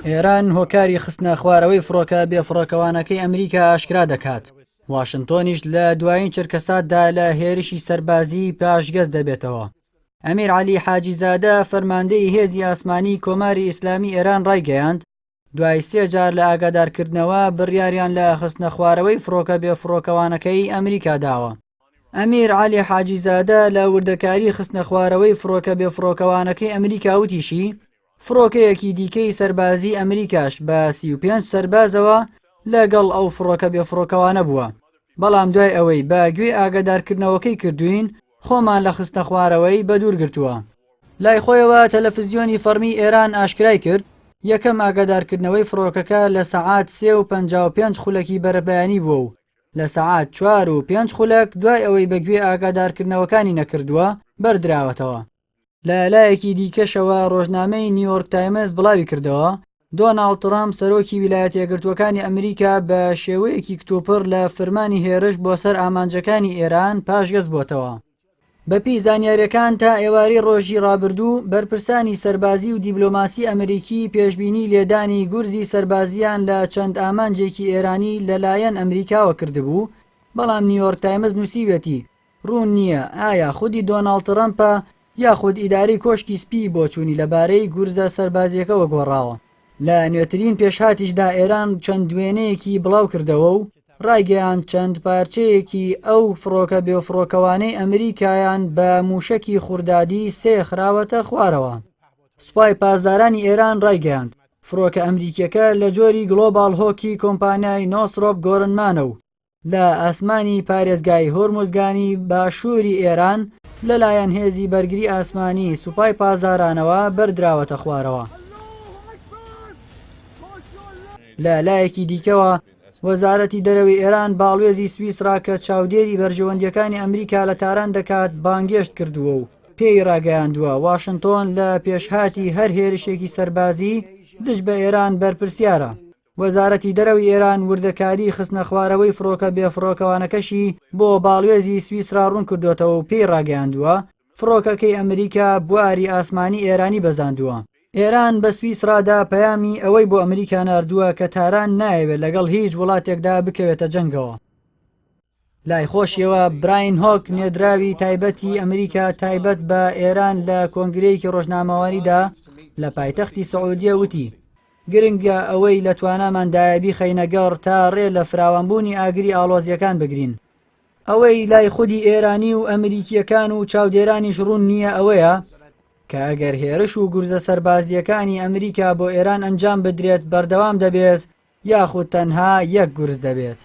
ئێران هۆکاری خستنە خوارەوەی فڕۆکە بێفڕۆکەوانەکەی ئەمریکا ئاشکرا دەکات، واشنتۆنیش لە دوایین چرکەساتدا لە هێرشی سەربازی پاشگەز دەبێتەوە. ئەمیر عەلی حاجیزادە، فەرماندەی هێزی ئاسمانی کۆماری ئیسلامی ئێران ڕایگەیاند، دوای سێ جار لە ئاگادارکردنەوە بڕیاریان لە خستنەخوارەوەی فڕۆکە بێفڕۆکەوانەکەی ئەمریکا داوە. ئەمیر عەلی حاجیزادە لە وردەکاری خستنەخوارەوەی فڕۆکە بێفڕۆکەوانەکەی ئەمریکا وتیشی، فڕۆکەیەکی دیکەی سەربازی ئەمریکاش بە 35 سەربازەوە لەگەڵ ئەو فڕۆکە بێفڕۆکەوانە بووە، بەڵام دوای ئەوەی بە گوێی ئاگادارکردنەوەکەی کردوین خۆمان لە خستنەخوارەوەی بەدوور گرتووە. لای خۆیەوە تەلەفزیۆنی فەڕمی ئێران ئاشکرای کرد، یەکەم ئاگادارکردنەوەی فڕۆکەکە لە سەعات سێ و 55 خولەکی بەرەبەیانی بووە و لە سەعات چوار و پێنج خولەک دوای ئەوەی بە گوێی ئاگادارکردنەوەکانی نەکردووە بەردراوەتەوە. لە لایەکی دیکەشەوە ڕۆژنامەی نیویۆرک تایمز بڵاوی کردەوە، دۆناڵد ترەمپ سەرۆکی ویلایەتە یەکگرتووەکانی ئەمریکا بە شێوەیەکی کتوپڕ لە فرمانی هێرش بۆ سەر ئامانجەکانی ئێران پاشگەز بۆتەوە. بەپێی زانیارییەکان تا ئێوارەی ڕۆژی ڕابردوو بەرپرسانی سەربازی و دیبلۆماسی ئەمریکی پێشبینی لێدانی گورزی سەربازییان لە چەند ئامانجێکی ئێرانی لەلایەن ئەمریکاوە کردبوو، بەڵام نیویۆرک تایمز نووسیویەتی ڕوون نییە ئایا خودی دۆناڵد ترەمپە یاخود ئیدارەی کۆشکی سپی بۆچوونی لەبارەی گورزە سەربازییەکەوە گۆڕاوە. لە نوێترین پێشهاتیشدا ئێران چەند وێنەیەکی بڵاوکردەوە و ڕایگەیاند چەند پارچەیەکی ئەو فڕۆکە بێفڕۆکەوانەی ئەمریکایان بە مووشەکی خوردادی سێ خراوەتە خوارەوە. سوپای پاسدارانی ئێران ڕایگەیاند، فڕۆکە ئەمریکییەکە لە جۆری گڵۆباڵ هۆکی کۆمپانیای نۆسرۆپ گۆرنمانە و لە ئاسمانی پارێزگای هۆرموزگانی باشووری ئێران لەلایەن هێزی بەرگری ئاسمانی سوپای پاسدارانەوە بەردراوەتە خوارەوە. لە لایەکی دیکەوە وەزارەتی دەرەوەی ئێران باڵوێزی سویسرا کە چاودێری بەرژەوەندیەکانی ئەمریکا لە تاران دەکات بانگێشت کردووە و پێی ڕاگەیاندووە واشنتۆن لە پێشهاتی هەر هێرشێکی سەربازی دژ بە ئێران بەرپرسیارە. وەزارەتی دەرەوەی ئێران وردەکاریی خستنەخوارەوەی فڕۆکە بێفڕۆکەوانەکەشی بۆ باڵوێزی سویسرا ڕوونکردۆتەوە و پێی ڕاگەیاندووە، فڕۆکەکەی ئەمریکا بواری ئاسمانی ئێرانی بەزاندووە. ئێران بە سویسرادا پەیامی ئەوەی بۆ ئەمریکا ناردووە کە تاران نایەوێت لەگەڵ هیچ وڵاتێکدا بکەوێتە جەنگەوە. لای خۆشیەوە براین هۆک نێردراوی تایبەتی ئەمریکا تایبەت بە ئێران لە کۆنگرەیەکی ڕۆژنامەوانیدا لە پایتەختی سعودیە وتی، گرنگە ئەوەی لە تواناماندایە بیخەینە گەڕ تا ڕێ لە فراوانبوونی ئاگری ئاڵۆزییەکان بگرین. ئەوەی لای خودی ئێرانی و ئەمریکییەکان و چاودێرانیش ڕوون نییە ئەوەیە کە ئەگەر هێرش و گورزە سەربازییەکانی ئەمریکا بۆ ئێران ئەنجام بدرێت بەردەوام دەبێت یاخود تەنها یەک گورز دەبێت.